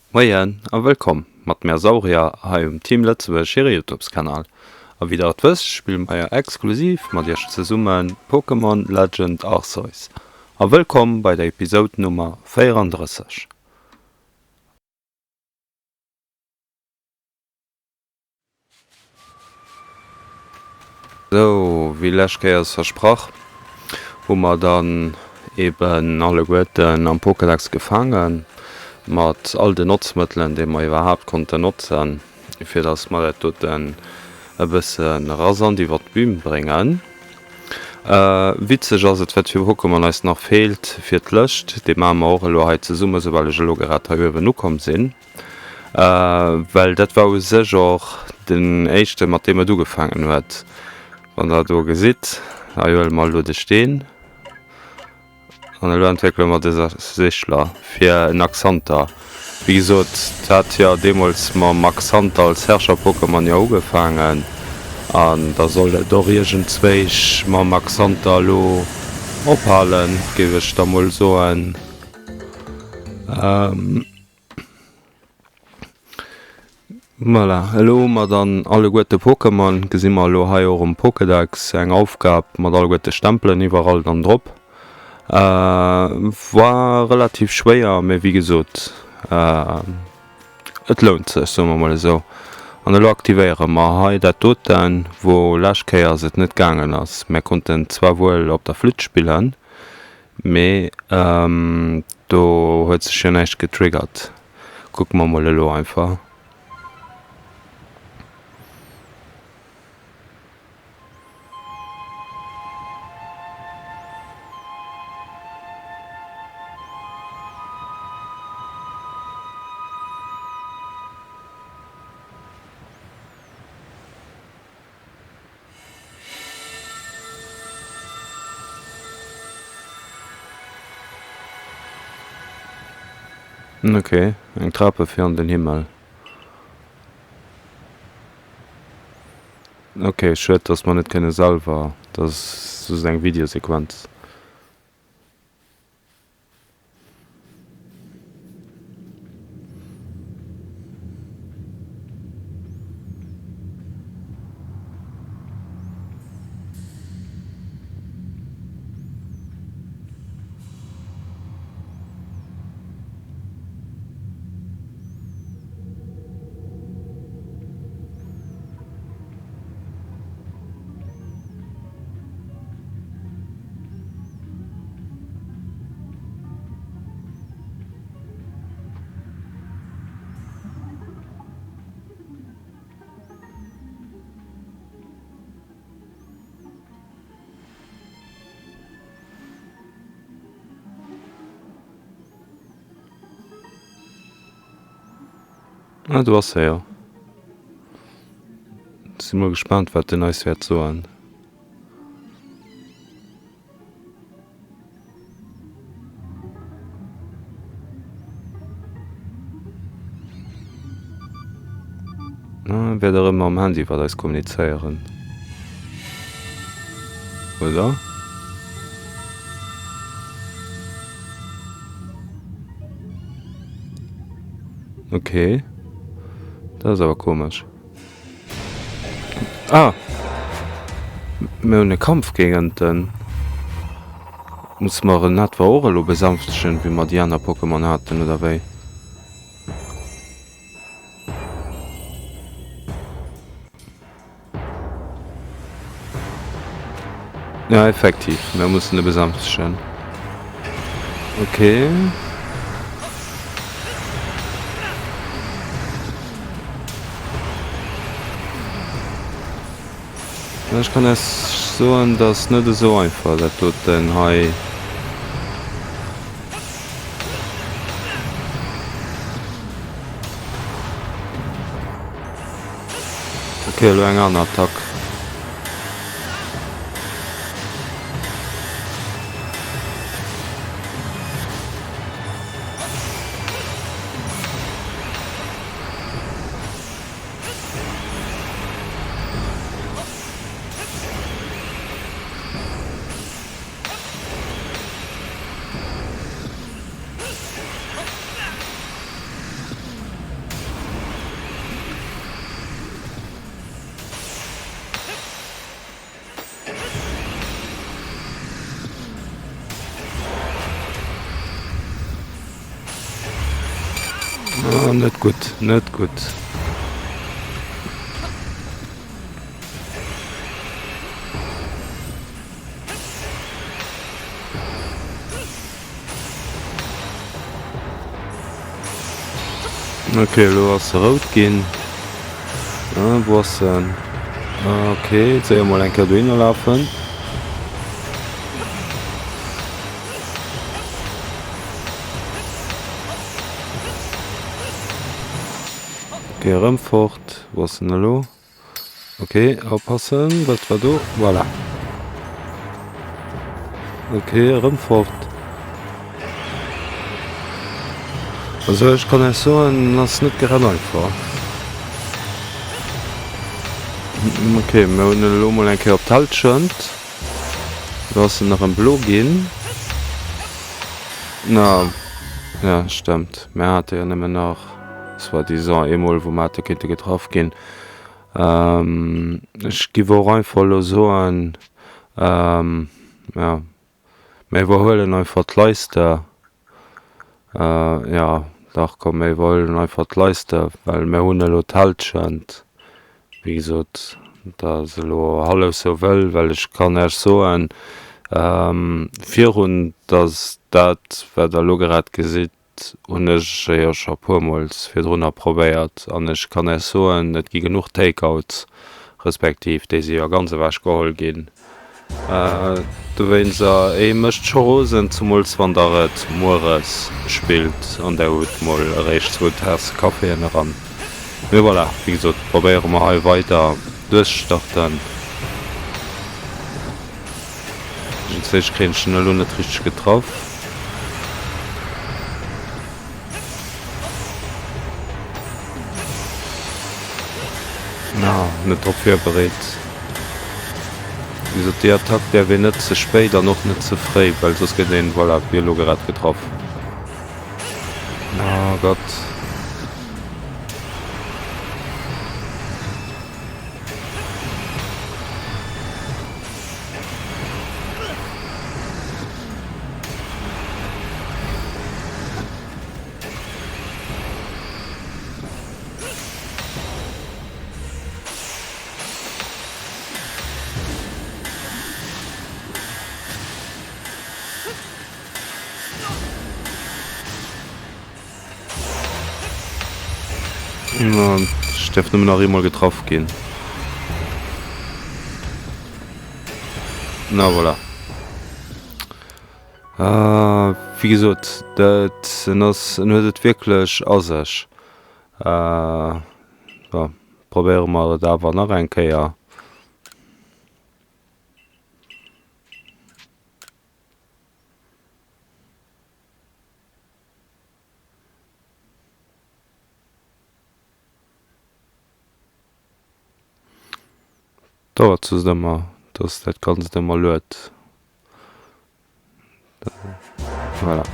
Moien a wëllkomm mat mär Saurier hei um Team Lëtzebuerg hire Youtubes Kanal. A wéi der et wësst spille mer jo exklusiv mat iech zesummen Pokémon Legend Arceus. A wëllkomm bei der Episode Nummer 34. Sou, wéi lescht Kéiers versprach, hu mer dann eben alleguerten am Pokédex gefaangen, mat all den Notzmëttelen, déi mer iwwerhaapt konnten notzen, fir dass mer dat doten e bësse rasant iwwert d'Bün bréngen. Witzeg ass et, wat fir Pokémon eis nach feelt fir d'Lëscht, déi maache mer och elo hei zesummen, soubal ech elo grad hei uewen ukomm sinn. Well dat war u sech och den éischte mat deem et ugefaangen huet. Wann der do gesitt, hei huele mer elo de Steen an elo entwéckele mer de Sichler fir en Axanter. Wéi gesot, dat hat jo deemools mam Axanter als Herrscher-Pokémon jo ugefaangen an da soll et och iergendzwéich mam Axanter elo ophalen, géif ech da mol soen. Voilà, elo hu mer dann alleguerte Pokémon. Gesi mer elo hei och um Pokédex eng Aufgab mat alleguerte Stempelen iwwerall dann drop. War relativ schwéier, mee wéi gesot, et lount sech, soe mer mol esou. An elo aktivéiere mer hei dat doten, wou lescht Kéiers et net gaangen ass. Mär konnten zwar wuel op der Flütt spillen, Mee do huet sech jo näischt getriggert. Kucke mer mol elo einfach. Ok, eng Trape fir an den Himmel. Ok, schued dass mer net kënne selwer, dat ass just eng Videosequenz. Ah, do ass se jo. Si mol gespaant, wat den eis wäert soen. Wäert erëm mam Handy mat eis kommunizéieren, oder? Ok, dat ass awer komesch. Ah! Mir hunn e Kampf géint en. Musse mer en etwa och elo besänftegen, wéi mer déi aner Pokémon haten, oder wéi? Ja, effektiv, mir mussen e besänftegen. Okay. Ech kann iech soen, dat ass net esou einfach, dat doten hei. Ok, elo eng aner Attack. Oh, net gutt, net gutt. Ok, elo ass se rout ginn. Ah, wou ass se? Ah, ok, séier mol eng Kéier dohinner lafen. Ok, erëm fort. Wou ass en elo? Ok, oppassen, wat war do? Voilà. Ok, erëm fort. Also ech kann Iech soen, ass net grad einfach. Ok, mir hunn elo mol eng Kéier op d'Hallschent. Do ass en erëm blo ginn. Na, ja, stëmmt. Mir hate jo nëmmen nach soi-disant eemol, wou mer hätte kéinte getraff ginn. Ech giff och einfach elo soen, jo, mir iwwerhuelen einfach d'Leicester, jo, dach komm, mir iwwerhuelen einfach d'Leicester, well mir hunn elo d'Hallschent, wéi gesot, dat ass elo hallef sou wëll, well ech kann Iech soen, virun datt dat, wat Der elo grad gesitt, hunn ech jo scho puermools virdrunner probéiert an ech kann Iech soen, et gi genuch Takeouts, respektiv déi si jo ganz ewech geholl ginn. Dowéinst, ee mécht scho rosen, zumools wann Der et mueres spillt an Der hutt mol eréischt zwou Taasse Kaffi eran. Mee voilà, wéi gesot, probéiere mer hei weider duerchzestarten. Iergendzwéi kréien ech en elo net richteg getraff. Na, net drop virbereet. Wéi gesot, déi Attack däerf een net ze spéit an och net ze fréi, well soss gëtt een, voilà, wéi elo grad, getraff. Oh Gott. Ech däerf nëmmen nach eemol getraff ginn. Na voilà. Wéi gesot, dat en ass, en huet et wierklech a sech. Bon, probéiere mer et awer nach eng Kéier. Dauert just ëmmer, dass dat Ganzt ëmmer lued. Voilà.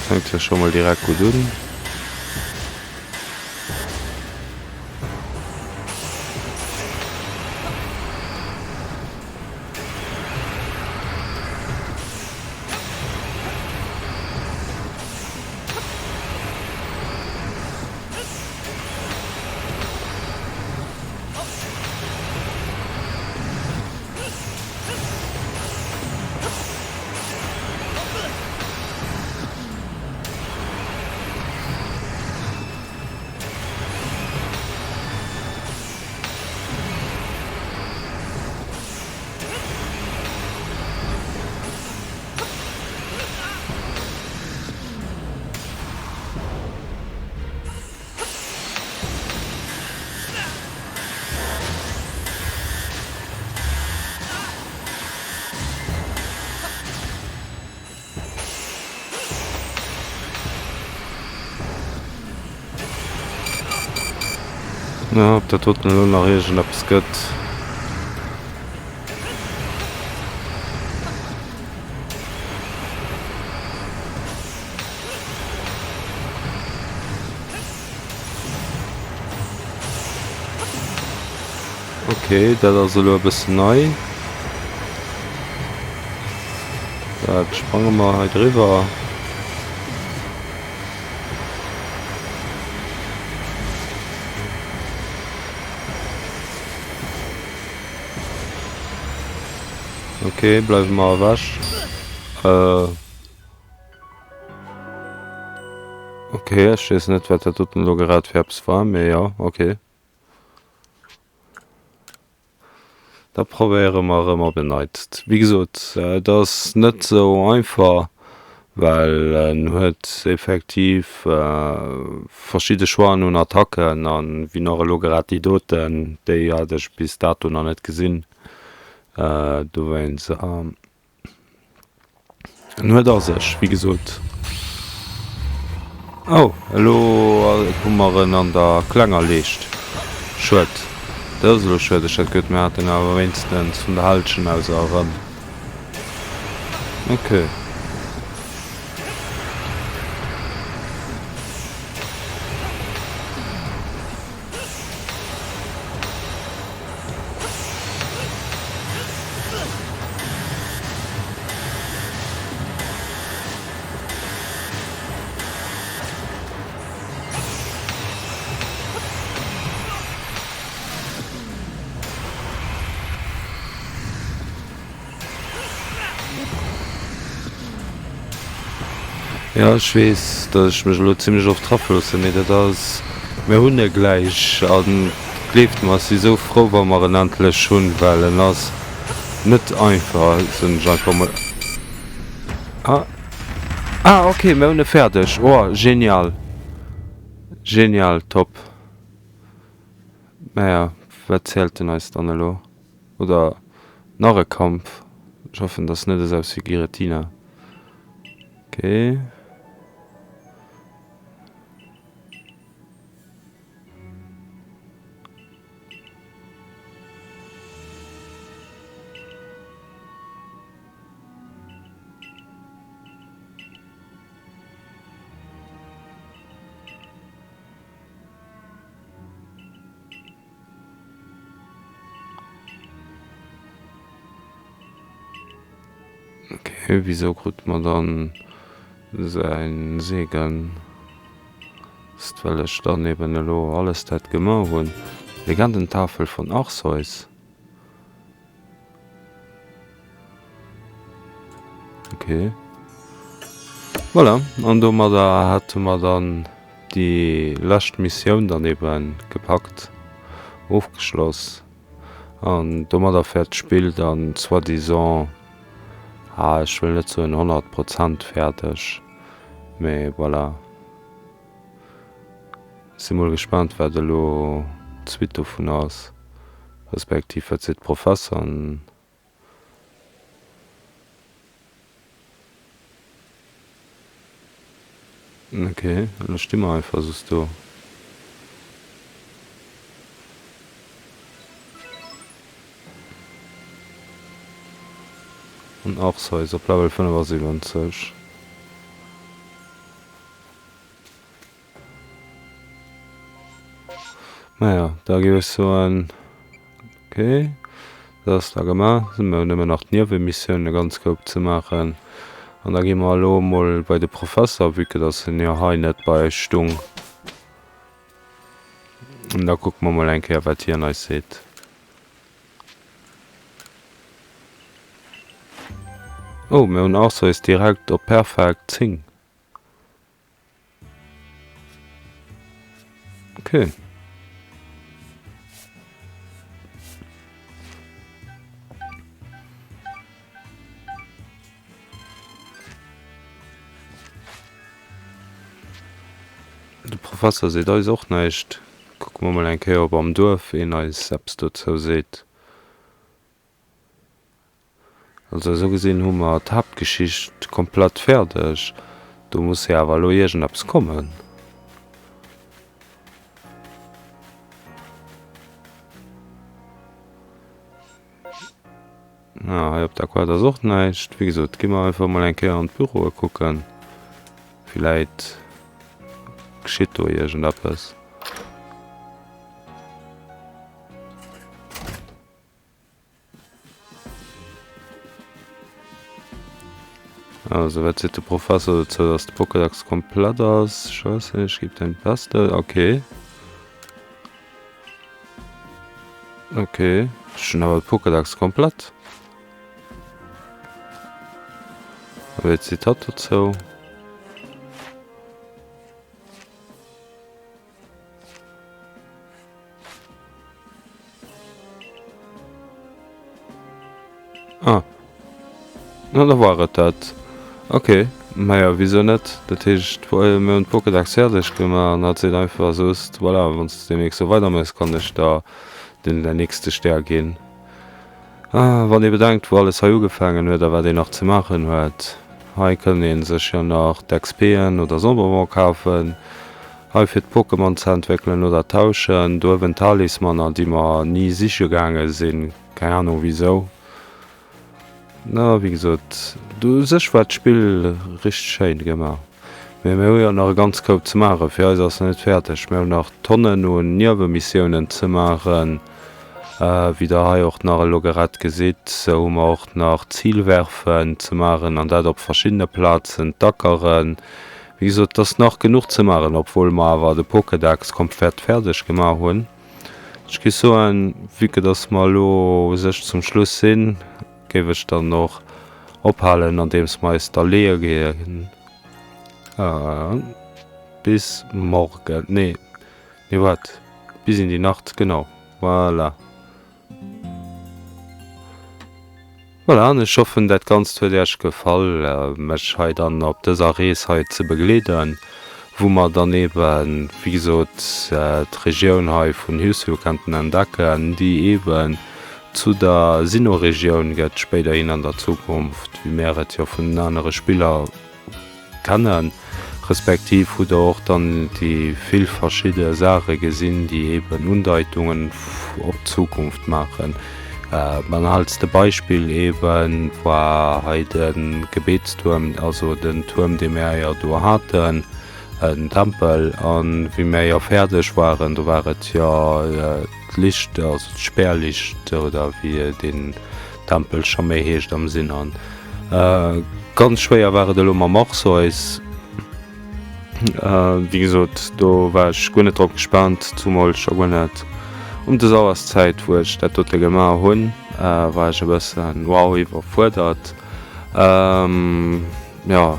Fänkt jo scho mol direkt gutt un. Na, ob dat doten elo nach iergendeppes gëtt. Ok, dat ass elo e bëssen nei. Wat sprange mer hei driwwer? Ok, bleiwe mer ewech. Äh. Ok, ech weess net wat dat doten elo grad fir eppes war, mee jo, ok. Da probéiere mer erëm op en Neits. Wéi gesot, et ass net esou einfach, well en huet effektiv verschidde Choixen un Attacken an wéi nach elo grad déi doten, déi hat ech bis dato nach net gesinn. Dowéinst. En huet a sech, wéi gesot. Oh, elo hu mer en an der klenger Leescht. Schued. Dat ass elo schued. Ech hätt gutt, mir haten awer wéinstens vun der Hälschen aus erëm. Okay. Jo, ech weess, datt ech mech elo zimlech oft traffe loossen, mee dat ass, mir hunn e gläich a gleeft mer, ech si sou frou, wa mer en endlech hunn, well en ass net einfach, soen ech einfach mol. Ah, ah, ok, mir hunn e fäerdeg. Oh, genial, genial, top. Naja, wat zielt en eis dann elo? Oder nach e Kampf? Ech hoffen, dass net esou ass wéi Giratina. Ok. Ok, wisou krute mer dann säin Segen? Just well ech dann eben elo alles dat gemaach hunn. Legendentafel von Arceus. Ok. Voilà, an domadder hätte mer dann déi lescht Missioun dann eben gepackt, ofgeschloss. An domadder wär d'Spill dann soi-disant, ah ech wëll net soen 100 Prozent fäerdeg, mee voilà. Si mol gespaant wat elo d'Suite dovun ass, respektiv wat seet d'Professer. Ok, elo sti mer einfach soss do. An Arceus op Level 75. Naja, da géif ech soen, ok, dat ass da gemaach. Mir hunn nëmmen nach d'Niewemissioune ganz grob ze maachen. An da gi mer elo emol bei de Professer, vue que dass en jo hei net bei eis stung. An da kucke mer mol eng Kéier, wat hien eis seet. Oh, mir hunn Arceus direkt op perfekt 10. Okay. De Professer seet eis och näischt. Kucke mer mol eng Kéier, ob am Duerf een eis eppes dozou seet. Also esou gesinn hu mer d'Haaptgeschicht komplett fäerdeg. Do muss jo awer elo iergendeppes kommen. Ah, hei op der Quad ass och näischt. Wéi gesot, gi mer einfach mol eng Kéier an d'Büroe kucken. Villäit geschitt do iergendeppes. Also wat seet de Professor dozou, dass de Pokédex komplett ass? Ich weiß nicht, gib dein Bestes. Okay. Okay, ech hunn awer de Pokédex komplett. A wéi seet hatt dozou? Ah. Na, da war et dat. Okay. Maja, wisou net? Dat heescht, mir hunn d'Pokédex fäerdeg gemaach an hatt seet einfach soss, voilà, wann s de deemnächst esou weiderméchs, kann ech der den däin nächste Stär ginn. Ah, wann ee bedenkt, wou alles hei ugefaangen huet a wat een nach ze maachen huet. Hei kënn ee sech jo nach d'XPen oder Sonbonbon kafen. Hei fir d'Pokémon ze entwéckelen oder tauschen. Do uewen Talismaner déi mer ni siche gaange sinn, keng Ahnung wisou. Na wéi gesot, u sech war d'Spill richteg schéin gemaach, mee mir hu jo nach e ganz Koup ze maachen. Fir eis ass nach net fäerdeg, mir hunn nach Tonnen un Niewemissionen ze maachen. Wéi der hei och nach elo gerad gesitt, sou hu mer och nach Zilwerfen ze maachen an dat op verschiddene Plazen, d'Ackeren. Wéi gesot, et ass nach genuch ze maachen, obwuel mer awer de Pokédex komplett fäerdeg gemaach hunn. Ech géif soen, vue que dass mer elo u sech zum Schluss sinn, géif ech dann och ophalen, andeems mer eis da leeë ginn. Bis morgen, nee, nee wat, bis in die Nacht, genau, voilà. Voilà, an ech hoffen dat Ganzt huet Äech gefall, mech hei dann op dëser Rees hei ze begleeden, wou mer dann eben, wéi gesot, d'Regioun hei vun Hüsyu kennten entdecken, déi eben zu der Sinnoh-Regioun gëtt spéiderhin an der Zukunft, wéi mär et jo vun den anere Spiller Kennen, respektiv hutt der och dann déi vill verschidde Saache gesinn, déi eben Undeitungen op d'Zukunft maachen. Banalste Beispill eben war hei de Gebetstuerm, also den Tuerm, dee mär jo do haten, den Tempel. A wéi mär jo fäerdeg waren, do war et jo d'Licht, also d'Spärlicht oder wéi deen Tempel scho méi heescht am Sinne. Ganz schwéier war et elo mam Arceus. Wéi gesot, do war ech guer net drop gespaant, zumol scho guer net um des Auerszäit wou ech dat dote gemaach hunn, war ech e bëssen wow iwwerfuerdert. Jo,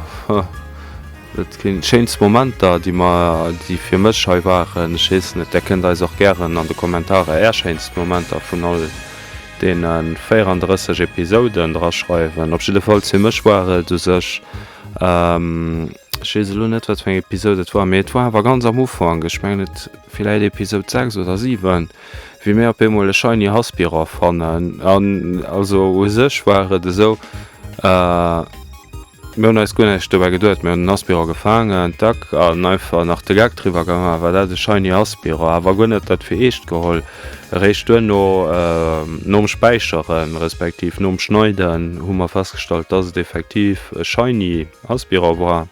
dat ginn d'schéinst Momenter déi mer, déi fir mech hei waren. Ech weess net, där kënnt eis och gären an de Kommentarer är schéinst Momenter vun all deene 34 Episoden draschreiwen. Op jiddefalls fir mech war et u sech, ech weess elo net wat fir eng Episod et war, mee et war awer ganz am Ufank, ech mengen et villäit Episod 6 oder 7, wéi mir op eemol e Shiny Haspiror fannen. An also u sech war et esou, Mir hunn eis guer näischt dobäi geduet, mir hunn den Aspiror gefaangen, tack, an einfach nach de Geck driwwer gemaach, war dat e shiny Aspiror, awer guer net dat fir eescht geholl. Eréischt duerno, nom Späicheren, respektiv nom Schneiden, hu mer festgestallt, dass et effektiv e shiny Aspiror war.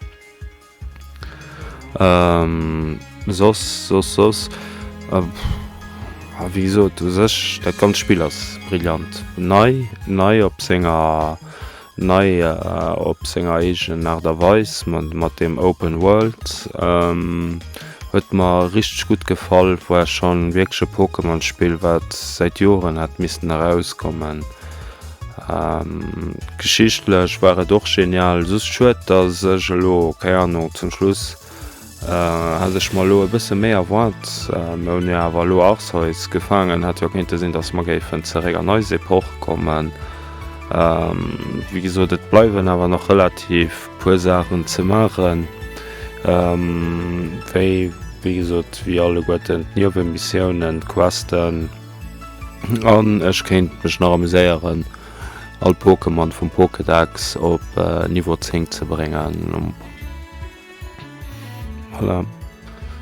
Soss, soss, soss, wéi gesot, u sech dat ganzt Spill ass brillant. Nei, nei op senger, nei op senger eegen Aart a Weis mat deem Open World. Huet mer richteg gutt gefall, war schonn wierklech e Pokémon-Spill wat säit Joren hätt missten erauskommen. Geschichtlech war et och genial, just schued dass ech elo, keng Ahnung, zum Schluss hat ech mer elo e bësse méi erwaart. Mir hunn jo awer elo Arceus gefaangen, hätt jo kéinte sinn dass mer géifen zeréck an eis Epoch kommen. Wéi gesot, et bleiwen awer nach relativ puer Saachen ze maachen, wéi wéi gesot wéi alleguerten d'Niewenmissiounen, d'Questen. An ech kéint mech nach amuséieren all Pokémon vum Pokédex op Niveau 10 ze bréngen. Voilà.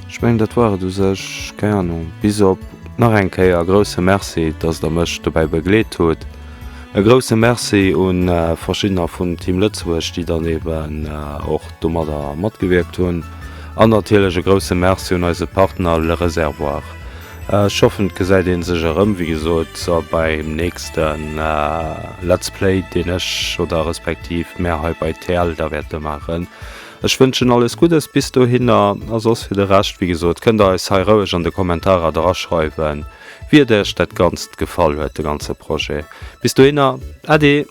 Ech mengen dat war et u sech, keng Ahnung. Bis op nach eng Kéier e grousse Merci, dass der mech dobäi begleet hutt. E grousse Merci un verschiddener vun Team Lëtzebuerg, déi dann eben och domadder matgewierkt hunn. An natierlech e grousse Merci un eise Partner Le Réservoir. Ech hoffen et gesäit een sech erëm, wéi gesot beim nächsten Let's Play deen ech oder respektiv mär hei bei TL da wäerte maachen. Ech wënschen alles Guddes bis dohinner a soss fir de Rescht, wéi gesot, kënnt der eis hei roueg an de Kommentarer draschreiwen, wéi et iech dat Ganzt gefall huet, de ganze Projet. Bis dohinner, Ade!